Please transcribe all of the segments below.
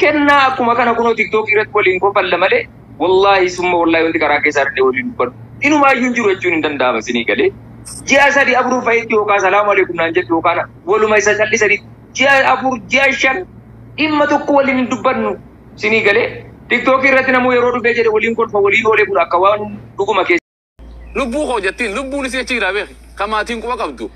Kennaa akkuma kana kunoo TikTok irratti waliin kofalla malee wallaahi summa wallaahi wanti karaa keessaa illee waliin dubbadhu. Inumaayyuu hin jiru jechuun hin danda'ama isinii galee. Ji'a 3 4 fa'itti yookaan salaamu alaikum naan jettu yookaan waluma isa callisanii ji'a 4 ji'a 5 dhimma tokko waliin hin dubbannu isinii galee. TikTok irratti namuu yeroo dhufee jedhe waliin kolfa waliin oolee bula akka waan dhuguma keessa. Lubbuu koo jettiin lubbuun isii achi jira beeki. Ka maatiin quba qabdu.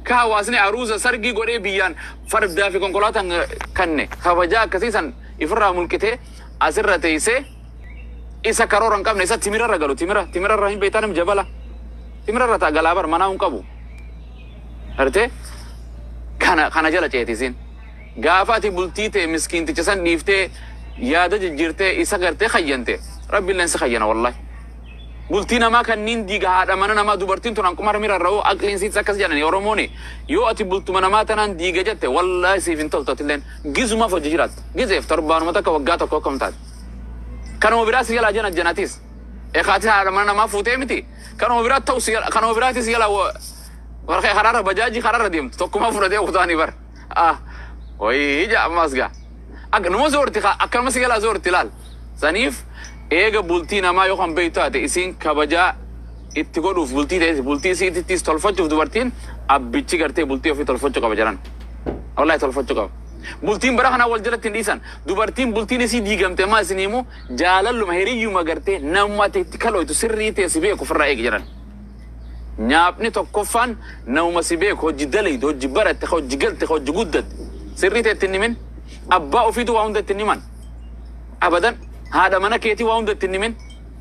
Ka hawaasni aruuza sargii godhee biyyaan fardaa fi konkolaataan kanne kabajaa akkasii san ifirraa mulqitee asirra teessee isa karoora hin qabne isa timirarra galu timira timirarra hin beektaa nam jabala timirarra ta'a galaa bar manaa hin qabu. Gartee kana kana jala ceetisiin. Gaafa ati bultii ta'e miskiinticha san dhiiftee yaada jijjiirtee isa gartee kayyante rabbiilleen si kayyana wallahi. Bultii namaa kanneen diiga haadha mana namaa dubartiin tun hanquma harmi rarra'u aqliin siits akkas jedhani Oromooni yoo ati bultuma namaa tanaan diiga jette wallaahi siif hin toltu atilleen gizumaaf hojii jiraatta gizeef torbaanuma takka waggaa tokko akkam taate kanuma biraa si jalaa jana janatis eekaatis haadha mana namaa fuutee miti kanuma biraa ta'u si kanuma biraati si jalaa warqee karaarra bajaajii karaarra deemtu tokkuma fudhatee kutaanii bar ah wayii ija ammas gaa akka numa zoorti akkanuma si jalaa zoorti laal saniif eega bultii namaa yoo kan beektu taate isiin kabajaa itti godhuuf bultii ta'e bultii isiitittis tolfachuuf dubartiin abbichi gartee bultii ofii tolfachuu qaba jedhan. Wallaahi tolfachuu qaba. Bultiin bara kanaa wal jalatti hin dhiisan. Dubartiin bultiin isii diigamte ammaa isin himu jaalalluma hiriyyuma gartee namuma ati itti kalooytu sirrii ta'e si beeku ofirraa eegi jedhan. Nyaapni tokkoffaan namuma si beeku hojii dalaydu hojii baratte hojii galte hojii guddatte sirrii ta'e itti hin himin abbaa ofiitu waa hunda itti hin himan. Abadan haadha mana keetii waa hunda itti hin himin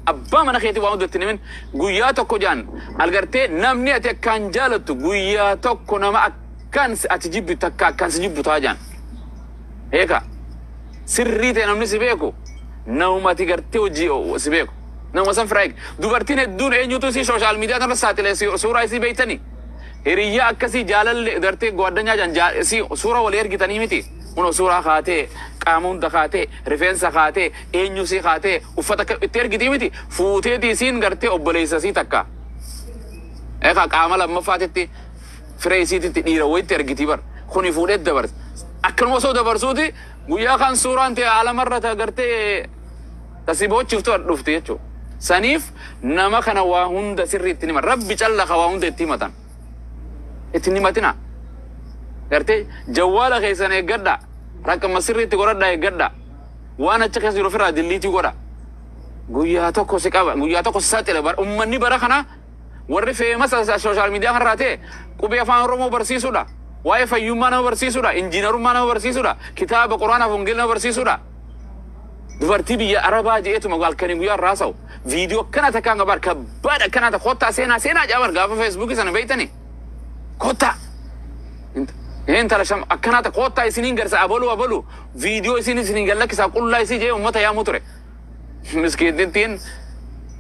abbaa mana keetii waa hunda itti hin himin guyyaa tokko jaan algartee namni ati akkaan jaalattu guyyaa tokko nama akkaan ati jibbitu takka akkaan si jibbu ta'a jaan. Eeka sirrii ta'e namni si beeku namuma ati gartee hojii si beeku nama san firaa eegi dubartiin hedduun eenyutu isii sooshaal miidiyaa kanarra saaxilee suuraa isii beektanii hiriyyaa akkasii jaalalle gartee gwaaddanyaa jaan isii suura walii ergitanii miti. Kuno suuraa kaatee qaama hunda kaatee rifeensa kaatee eenyu sii kaatee uffata itti ergitii miti fuuteeti isiin gartee obboleessa sii takka. Egaa qaama lammaffaatitti firee isiititti dhiira wayitti ergitii bar kuni fuudhee dabarse. Akkanuma osoo dabarsuuti guyyaa kan suuraan ta'e alamarra ta gartee tasii boochiftu dhufti jechuudha. Saniif nama kana waa hunda sirrii itti hima rabbi calla ka waa hunda itti himatan. Itti himatina. Gartee jawwaala keessan eeggadha. Rakkama sirriitti godhadhaa eeggadha. Waan achi keessa jiru ofirraa dilliitii godha. Guyyaa tokko si qaba. Guyyaa tokko si saaxila. Uummanni bara kana warri feemasa sooshaal miidiyaa kanarraa ta'e qubee afaan Oromoo barsiisuudha. Waa'ee fayyummaa nama barsiisuudha. Injiinarummaa nama barsiisuudha. Kitaaba Quraanaaf Wangeela nama barsiisuudha. Dubartii biyya Arabaa je'eetuma halkanii guyyaa irraa haasa'u. Viidiyoo akkana takkaan gabaar kabbaadha akkana takka kottaa seenaa seenaa jaabar gaafa feesbuukii sana beektanii. Kottaa. Intala sham akkana takka kottaa isiniin garsa abaluu abaluu viidiyoo isin isiniin gallakkisaa qullaa isii jee uummata yaamuu ture. Miskiinittiin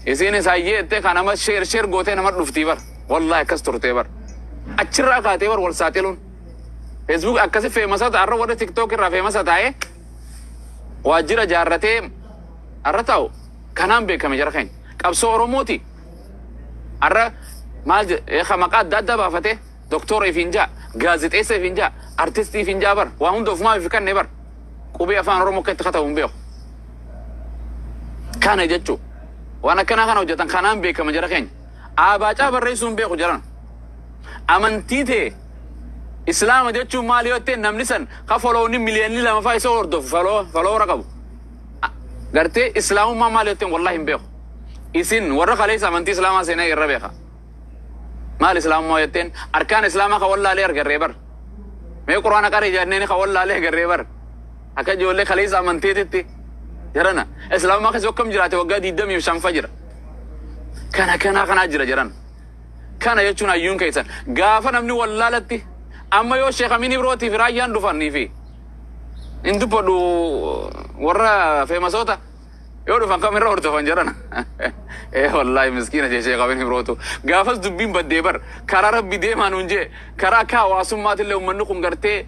isiin isaayyee jettee kan nama sheer sheer gootee nama dhuftii bar. Wallaahi akkas turtee bar. Achirraa kaatee bar wal saaxiluun. Facebook akkasi feemasa ta'a har'a warra TikTok irraa feemasa taa'ee waajjira jaarratee har'a taa'u kanaan beekame jara keenya. Qabsoo Oromooti. Har'a maal jedhe maqaa adda addaa baafatee doktora ifiin jaa gaazexeessa ifiin jaa artistii ifiin jaa bar waa hunda ofumaa ifi kanne bar qubee afaan Oromoo akka itti katabu hin beeku. Kana jechuun waan akkanaa kana hojjetan kanaan beekama jara keenya. Abaacaa barreessuu hin beeku jaran. Amantii ta'e Islaama jechuun maal yoo ta'e namni san ka foloonni miliyoonni 2 faa isa hordofu foloora qabu. Gartee Islaamummaa maal yoo ta'e wallahi hin beeku. Isin warra kaleessa amantii Islaamaa seenaa irra beeka. Maal Islaamummaa jetteen arkaan Islaamaa ka wallaalee argarree bar. Mee Quraana qaree jenneen ka wallaalee agarree bar. Akka ijoollee kaleessa amanteetitti jarana. Islaamummaa keessa akkam jiraate waggaa 25 fa jira. Kana kana kanaa jira jaran. Kana jechuun hayyuun keessan gaafa namni wallaalatti amma yoo Sheekh Amin Ibrootii fi Raayyaan dhufanii fi hin dubbadhu warra feemasoota yoo dhufan kamirra hordofan jaran. Wallaahi miskiina jee Sheekh Amin Ibrootu gaafas dubbiin baddee bar karaa rabbi deemaa nuun jee karaa akka hawaasummaatillee uummanni kun gartee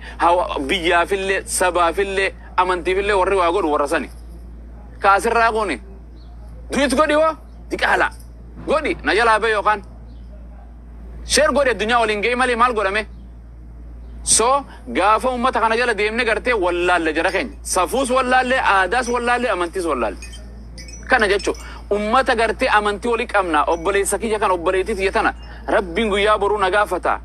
biyyaafillee sabaafillee amantiifillee warri waa godhu warra sani. Kaasirraa kuni duit godhi hoo diqaala godhi na jalaa bahe yookaan sheer godhi addunyaa waliin ga'e malee maal godhame. So gaafa uummata kana jala deemne gartee wallaalle jara keenya. Safuus wallaalle, aadaas wallaalle, amantiis wallaalle. Kana jechuun uummata gartee amantii walii qabna obboleessa kiyya kan obboleettii tiyya tana rabbiin guyyaa boruu na gaafata.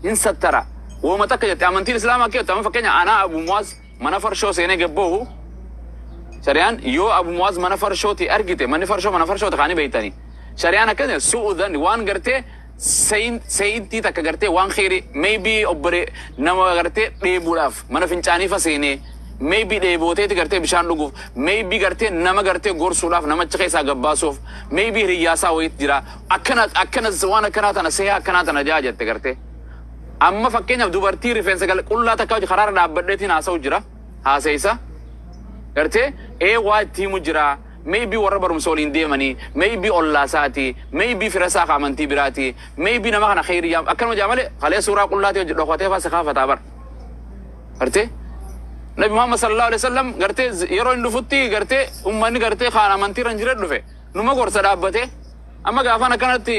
Hin sattara. Wooma takka jette amantiin islaamaa akka jettu amma fakkeenya anaa Abu Muwaaz mana farshoo seenee gabboohu Shari'aan yoo Abu Muwaaz mana farshooti argite manni farshoo mana farshooti kaanii beeytanii. Shari'aan akkasuma su'uudhaan waan gartee seeyintii takka gartee waan kheyrii maybe obbole nama gartee dheebuudhaaf mana fincaaniifa seenee maybe dheebooteeti gartee bishaan dhuguuf maybe gartee nama gartee gorsuudhaaf namacha keessaa gabbaasuuf maybe hiriyyaasaa wayiit jira akkana akkana waan akkanaa tana seehaa akkanaa tana jaa jette gartee. Amma fakkeenyaaf dubartii rifeensa qullaa takka hojii karaarra dhaabbadheetiin haasa'u jira haasa'isa. Gartee ee waa itti himu jira maybe warra barumsa waliin deemanii maybe ollaasaati maybe firasaa ka amantii biraati maybe nama kana kheyrii akkanuma jaa malee kalee suuraa qullaati hojii dhokatee faa si kaafataa bar. Gartee Nabi Muhammad sallallahu alaihi wasallam gartee yeroo inni dhufutti gartee ummanni gartee kaan amantii irra hin jirre dhufe numa gorsa dhaabbatee amma gaafaan akkanatti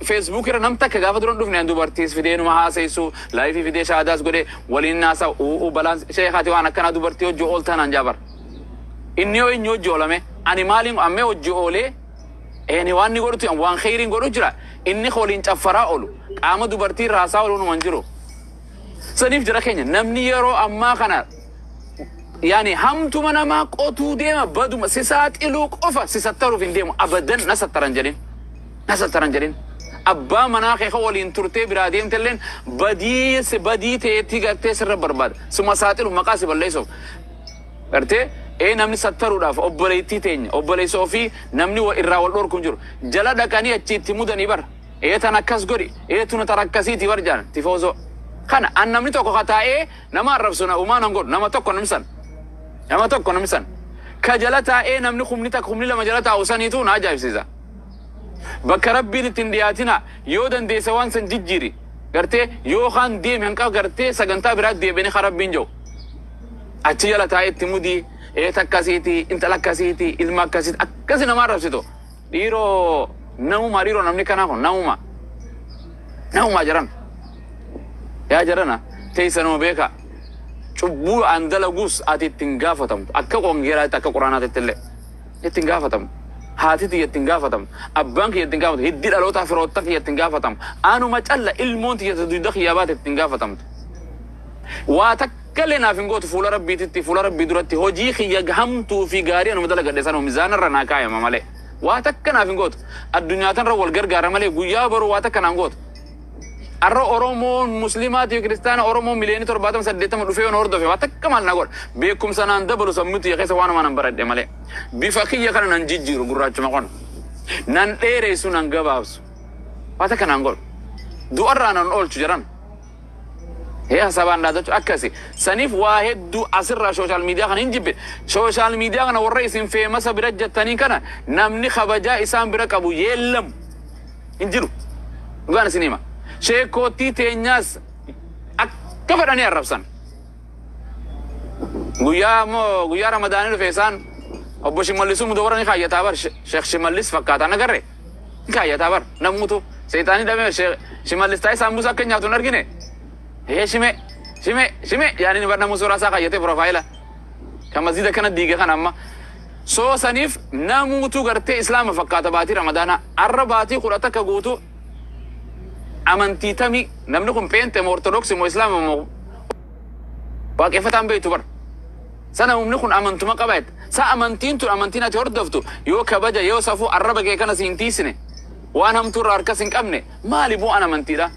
Facebook irra nam takka gaafa dura hin dhufne an dubartiis fidee numa haasaysu laayifii fidee shaadaas godhee waliin haasa u'uu balaan sheekaati waan akkanaa dubartii hojii ooltaan an jaabar. Inni yoo inni hojii oolame ani maaliin ammee hojii oolee Eeni waan inni godhutu waan kheyriin godhu jira. Inni waliin caffaraa oolu qaama dubartii raasaa oolu numan jiru. Saniif jira keenya namni yeroo ammaa kana yaani hamtuma namaa qotuu deema baduma si saaxiluu qofa si sattaruuf hin deemu abadan na sattaran jedhin na sattaran jedhin. Abbaa manaa kee waliin turtee biraa deemtelleen badii si badii ta'eetti gartee sirra barbaada. Suma saaxilu maqaa si balleessuuf. Gartee ee namni sattaruudhaaf obboleettii teenya obboleessa ofii namni irraa wal dhorku hin jiru. Jala dhaqanii achi itti mudanii bar. Ee tan akkas godhi ee tuna tan akkasiiti bar jaan tifoozoo. Kana an namni tokko ka taa'ee nama arrabsu na uumaa nan godhu nama tokko namni san. Nama tokko namni san. Ka jala taa'ee namni kumni takka kumni lama jala taa'u saniitu na ajaa'ibsiisa. Bakka rabbiin ittiin dhiyaatina yoo dandeesse waan san jijjiiri. Gartee yoo kaan deeme hanqa gartee sagantaa biraa deebiin ka rabbiin jiru. Achi jala taa'ee itti mudii ee takkasiiti intala akkasiiti ilma akkasiiti akkasi nama arrabsitu. Dhiiroo namuma dhiiroo namni kanaa kun namuma. Namuma jiran. Yaa jarana teessanuma beeka. Cubbuu an dalaguus ati ittiin gaafatamtu akka wangeelaatti akka quraanaatti illee ittiin gaafatamtu. Haati tiyya ittiin gaafatamu abbaan kiyya ittiin gaafatamu hiddi dhalootaa firoottan kiyya ittiin gaafatamu anuma calla ilmoon tiyya dugda kiyyaa baate ittiin gaafatamtu. Waa takka illee naaf hin gootu fuula rabbiititti fuula rabbii duratti hojii kiyya hamtuu fi gaarii anuma dalagadhe sanuma mizaanarra naa kaayama malee. Waa takka naaf hin gootu addunyaa tanarra wal gargaara malee guyyaa boruu waa takka naan gootu. Arra Oromoon Muslimaatii fi Kiristaana Oromoon miliyoonii 70 80 dhufee yoon hordofe waa takka maal na godha. Beekumsa naan dabalu sammuu tiyya keessa waanuma nan baradhe malee. Bifa kiyya kana nan jijjiiru gurraachuma qonna. Nan dheeressu nan gabaabsu. Waa takka naan godhu. Du'arraa nan oolchu jedhan. Hee hasabaan dhaadachuu akkasi. Saniif waa hedduu asirraa sooshaal miidiyaa kana hin jibbe. Sooshaal miidiyaa kana warra isin feemasa bira jettanii kana namni kabajaa isaan bira qabu yeellamu hin jiru. Dhugaan isin hima. Sheekootii teenyaas akka fedhanii arrabsan. Guyyaa immoo guyyaa Ramadaanii dhufe isaan obbo Shimallisuu mudawara ni kaayyataa bar Sheekh Shimallis fakkaataa nagarre ni kaayyataa bar namutu seexaanii dhabee Sheekh Shimallis taa'ee saambuusa akka nyaatu hin argine. Hee shime shime shime yaani ni bar namuu suuraa isaa kaayyatee piroofaayila kan masjiida kana diige kana amma. Soo saniif namuutu gartee islaama fakkaata baatii Ramadaanaa arra baatii 11 guutuu amantii tamii namni kun peente moo ortodoksii moo islaama moo waaqeffataan beektu bar. Sana humni kun amantuma qaba jette. Sa amantiin tun amantiin ati hordoftu yoo kabaja yoo safuu arraba kee kana siin tiisine waan hamtuu irraa harkas hin qabne maali bu'aan amantiidha?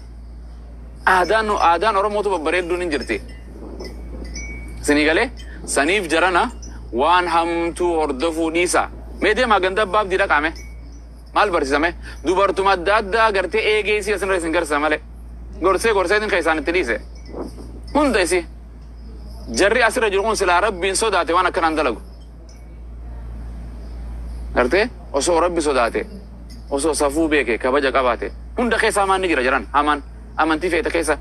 Aadaan aadaan Oromootu babbareedduun hin jirti. Isinii galee saniif jarana waan hamtuu hordofuu dhiisa. Mee deemaa ganda abbaa abdii dhaqaame. Maal barsiisame? Dubartuma adda addaa gartee eegee isii asinirra isin garsiisa malee. Gorsee gorseetiin kan isaan itti dhiise. Hunda isii. Jarri asirra jiru kun silaa rabbiin sodaate waan akkanaan dalagu. Gartee osoo rabbi sodaate osoo safuu beeke kabaja qabaate hunda keessa hamaan ni jira jiran hamaan amantii feete keessa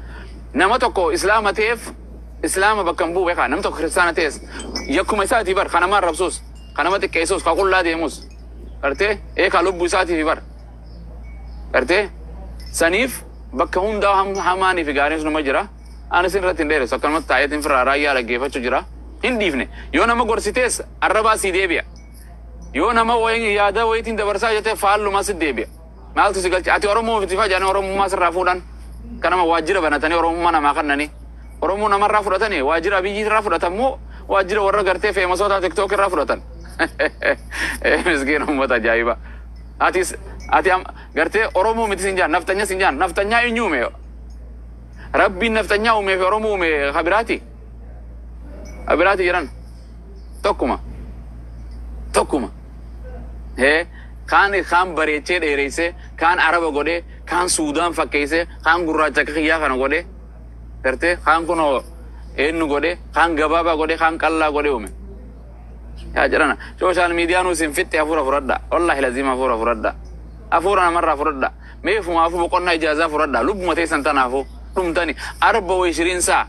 nama tokko islaama ta'eef islaama bakka hin bu'u beekaa namni tokko kiristaana ta'es yakkuma isaatii bar kan nama arrabsuus kan nama xiqqeessuus kan qullaa deemus gartee ee kan lubbuu isaatiif bar gartee saniif bakka hundaa hamaanii fi gaariin sunuma jira. Ani isin irratti hin dheeressu akkanumatti taa'eetiin firraa raayyaa dhaggeeffachuu jira. Hin dhiifne yoo nama gorsitees arrabaa sii deebi'a. Yoo nama wayi yaada wayiitiin dabarsaa jettee faallumaa si deebi'a. Maaltu si galche ati Oromoo miti fa'aa jedhanii Oromummaa sirraa fuudhan. Kanama waajjira banatanii Oromummaa namaa kennanii. Oromoo namarraa fudhatanii waajjira biyyi irraa fudhatan moo waajjira warra gartee feemasoota TikTok irraa fudhatan. Miskiina uummata ajaa'iba. Atis ati gartee Oromoo miti sin jaan naftanyaa sin jaan naftanyaa eenyu uume? Rabbiin naftanyaa uumee fi Oromoo uume habiraati. Habiraati jedhan tokkuma tokkuma. Hee kaan kaan bareechee dheereessee kaan araba godhee kaan Suudaan fakkeessee kaan gurraacha akka kiyyaa kana godhee gartee kaan kunoo eenyu godhee kaan gabaabaa godhee kaan qallaa godhee uume. Yaa jedhana social media nu isin fixxe hafuura fudhadha wallahi lazima hafuura fudhadha hafuura namarraa fudhadha meefumaafuu boqonnaa ijaazaa fudhadha lubbuma teessan tanaafuu dhumtani arba wa saa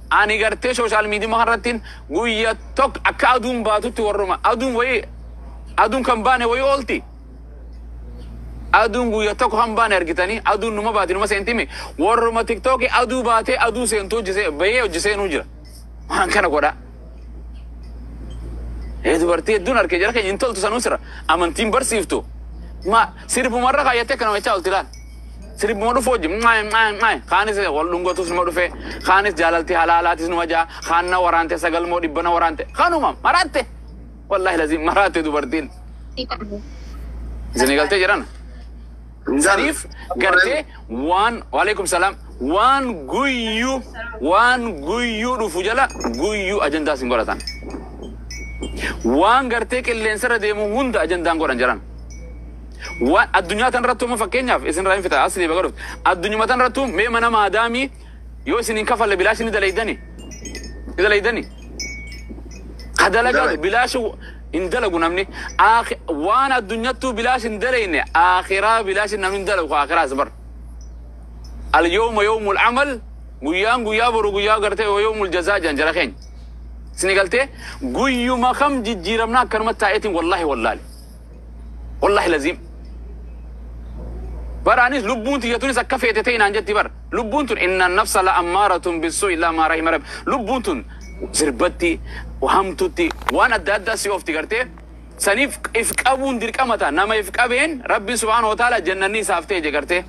ani gartee social media kanarrattiin guyya tokko akka aduun baatutti warruma aduun wayii aduun kan baane wayii oolti. Aduun guyya tokko kan baane argitanii aduun numa baati numa seentimi warruma tiktookii aduu baatee aduu seentuu hojjisee bahee hojjiseenuu jira waan kana godha. Ee dubartii hedduun argee jira keenya hin toltu sanuu sira amantiin barsiiftu ma sirbumarra kaayattee akkana jechaa olti laal. Sirbuma dhufu hojii maay maay maay kaanis wal dhungatus numa dhufe kaanis jaalalti halaalaatis numa jaa kaan na waraante sagal moo dhibba na waraante kanuma maraatte wallahi lazim maraatte dubartiin. Isin galtee jedhan. Saniif gartee waan waalaikum salaam waan guyyuu dhufu jala guyyuu ajandaa sin godhatan. Waan gartee qilleensarra deemu hunda ajandaan godhan jedhan. Waan addunyaa tan irratti immoo fakkeenyaaf isin irraa hin fita asli baga dhufte addunyuma tan irrattu mee mana maadaamii yoo isin hin kafalle bilaash ni dalaydani ni dalaydani ka dalagaa bilaash hin dalagu namni waan addunyattuu bilaash hin dalayne akhiraa bilaash namni hin dalagu akhiraas bar al-yawma yawmul amal guyyaan guyyaa boru guyyaa gartee yawmul jazaa jedhan jara keenya isin galtee guyyuma kam jijjiiramna akkanuma taa'eetiin wallahi wallaali wallahi lazim baraanis lubbuun tiyyatunis akka feete ta'e naan jetti bar lubbuun tun inna nafsa la ammaaratun bisuu illaa maa rahima rabbi lubbuun tun sirbatti hamtutti waan adda addaa si oofti gartee saniif if qabuun dirqama ta'a nama if qabeen rabbiin subhaanahu wa ta'ala jannanni isaaf ta'e je gartee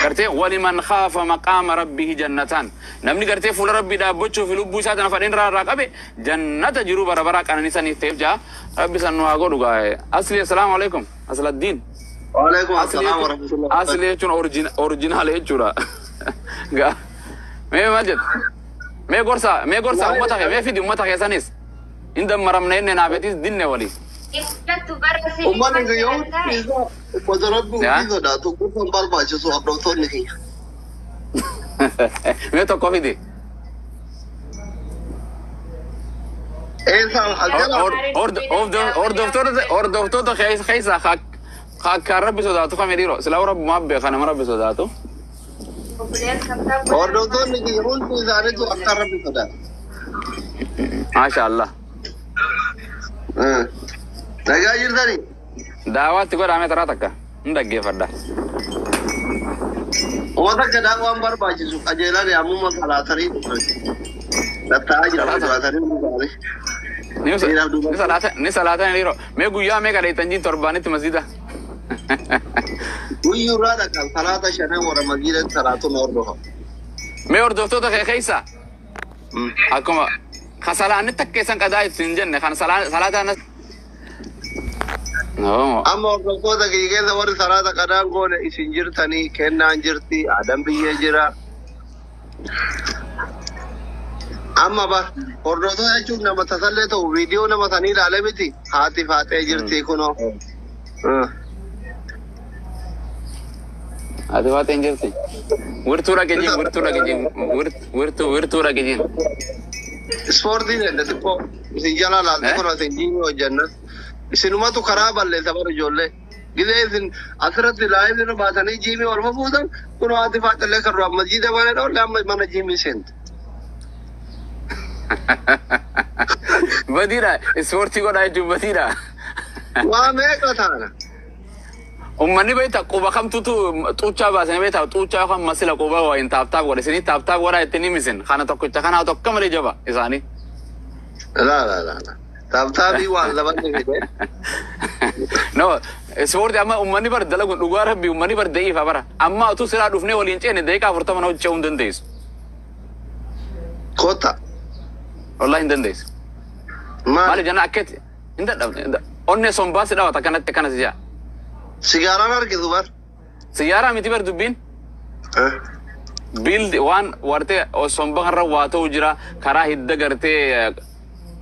gartee waliman khaafa maqaama rabbihi jannataan namni gartee fuula rabbii dhaabbachuuf lubbuu isaa tana fadheen irraa irraa qabe jannata jiruu bara baraa qananii saniif ta'eef jaa rabbi san nu haa godhu gaa'e asli assalaamu alaikum asladdiin. Waalaikum assalam wa rahmatullahi. Asli jechuun original jechuudha. Mee maal jettu? Mee gorsa uummata kee mee fidi uummata keessanis hin dammaramne inni naafetis dinne walii. Uummanni kiyya hundi isaa ummata rabbi hundi sodaatu gorsa barbaachisu hordoftoonni kiyya. Mee tokko fidi. Eessaan as jala. Hordoftoota keessaa akka rabbi sodaatu kami dhiiroo silaa rabbumaaf beeka nama rabbi sodaatu. Hordoftoonni kiyya hundi isaaniitu akka rabbi sodaatu. Maasha Allah. Nagaa jirtanii? Daawaatti godhame taraa takka hin dhaggeeffadha. Uummata akka daawwaan barbaachisu qajeelaan ammuma salaatanii dhufan. Tattaa'aa jira salaatanii dhufanii. Ni salaatan dhiiroo mee guyyaa meeqa dheeytan jiin torbaanitti masjida? Guyyuurraa dhaqan salaata shanan warra masjidatti salaatuun hordofa. Mee hordoftoota kee keessa akkuma ka salaanni takka isaan qadaa ittiin jenne kan salaataan Amma hordoftoota kiyya keessa warri salaata qadaan goone isin jirtanii kennaan jirti adam biyyee jira. Amma bar hordoftoota jechuun nama tasallee ta'u viidiyoo nama sanii ilaale miti haati faaxee jirti kunoo. Haati faaxee jirti. Wirtuu dhaqe jiin wirtuu dhaqe jiin wirtuu dhaqe jiin. Ispoortiin edda xiqqoo isin jala laalte kunoo isin jiimii hojjenna. Isinumatu karaa balleessa bara ijoollee. Gizee isin asirratti laayivii irra baatanii jiimii ol fuutan kunoo haati faaxillee kan duraan masjiida mana dhoolle amma mana jiimii seente. Badiidha ispoortii godhaa jechuun badiidha. Waa meeqa taana? Ummanni beektaa quba kamtutu xuuchaa baasanii beektaa xuuchaa yookaan masila quba wayin taaptaap godhe isinii taaptaap godhaa ittiin himisin kana tokkicha kanaa tokko malee jaba isaanii. Laa laa laa laa. Taaptaabii waan lamanni fide. No, ispoortii amma ummanni bar dalaguun dhugaa rabbii ummanni bar da'iifa bara. Amma utuu silaa dhufnee waliin ceene daqiiqaa 40 na hojjechuu hin dandeessu. Kota. Wallahi hin dandeessu. Maal? Maaliif jennaan akkeetti hin dadhabne. Onnee sombaasi dhaawata akkanatti akkanas jaa. Sigaaraan argitu bar. Siyyaaraa miti bar dubbiin. Biildi waan wartee somba kanarra waa ta'u jira karaa hidda gartee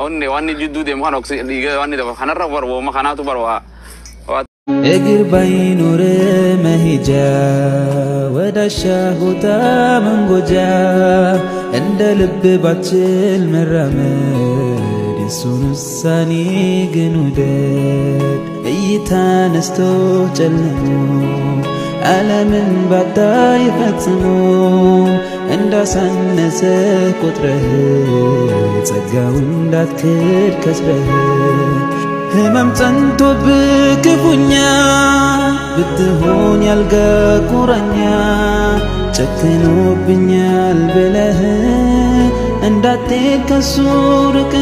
onnee waan inni jidduu deemu kan oksi dhiiga waan inni dabalu kanarra bar wooma kanaatu bar waa waa እግር ባይኖር መሄጃ ወዳሻ ቦታ መንጎጃ እንደ ልብ ባችል መራመድ የሱን ውሳኔ ግን ውደድ እይታ ነስቶ ጨልሞ ዓለምን ባታይ ፈጽሞ እንዳሳነሰ ቆጥረህ ጸጋው እንዳትክድ ከስረህ ህመም ጸንቶብህ ክፉኛ ብትሆን ያልጋ ቁራኛ ጨክኖብኛል ብለህ እንዳትሄድ ከሱ ርቀህ።